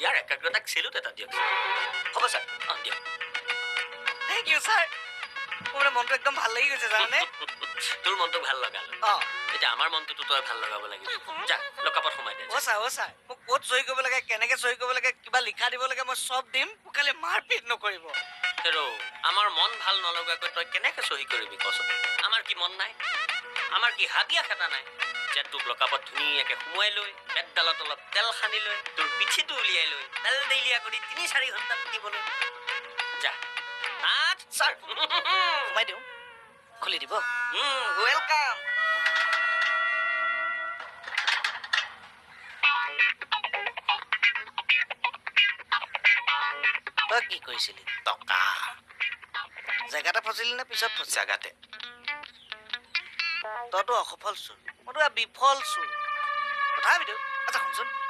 ইয়াৰ একাগ্ৰতাক salute এটা দিয়ক। হ'ব ছাৰ। অঁ, দিয়ক। Thank U sir. মোৰ মানে মনটো একদম ভাল লাগি গৈছে, জানানে? তোৰ মনটো ভাল লগালো। অঁ। এতিয়া আমাৰ মনটোতো তই ভাল লগাব লাগিব। যা, লকাপত সোমাই দে। অ' ছাৰ, অ' ছাৰ, মোক ক'ত চহী কৰিব লাগে, কেনেকে চহী কৰিব লাগে, কিবা লিখা দিব লাগে, মই চব দিম। মোক খালি মাৰপিট নকৰিব। হেৰ', আমাৰ মন ভাল নলগাকৈ তই কেনেকে চহী কৰিবি কচোন? আমাৰ কি মন নাই? আমাৰ কি হাবিয়াস এটা নাই যে তোক লকাপত ধুনীয়াকে সোমোৱাই লৈ পেটডালত অলপ তেল সানি লৈ তোৰ পিঠিটো উলিয়াই লৈ তেল তেলীয়া কৰি 3-4 ঘণ্টা পিটিবলৈ? যা নাথ। ছাৰ, সোমাই দিওঁ, খুলি দিব। Welcome. তই কি কৰিছিলি? টকা। জেগাতে ফচিলি নে পিছত ফচিলি? জেগাতে। তইতো অসফল চোৰ, মইতো বিফল চোৰ। তথাপিতো আচ্ছা শুনচোন,